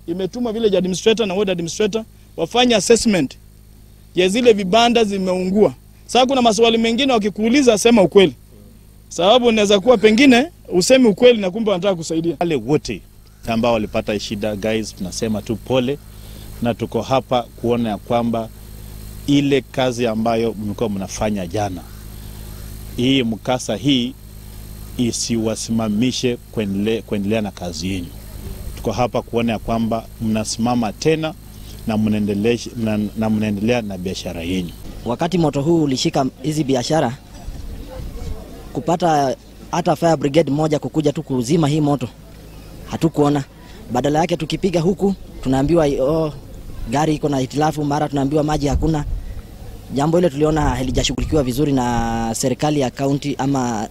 Imetuma village administrator na ward administrator wafanye assessment ya zile vibanda zimeungua. Sasa kuna maswali mengine wakikuuliza sema ukweli. Sababu inaweza kuwa pengine usemi ukweli na kumbe wanataka kusaidia. Wale wote ambao walipata shida, guys, tunasema tu pole, na tuko hapa kuona ya kwamba ile kazi ambayo mlikuwa mnafanya jana, hii mkasa hii isiwasimamishe kuendelea na kazi yenu. Tuko hapa kuona ya kwamba mnasimama tena na mnaendelea na biashara yenu. Wakati moto huu ulishika hizi biashara, kupata hata fire brigade moja kukuja tu kuzima hii moto hatukuona. Badala yake tukipiga huku tunaambiwa oh, gari iko na hitilafu, mara tunaambiwa maji hakuna. Jambo hilo tuliona halijashughulikiwa vizuri na serikali ya county ama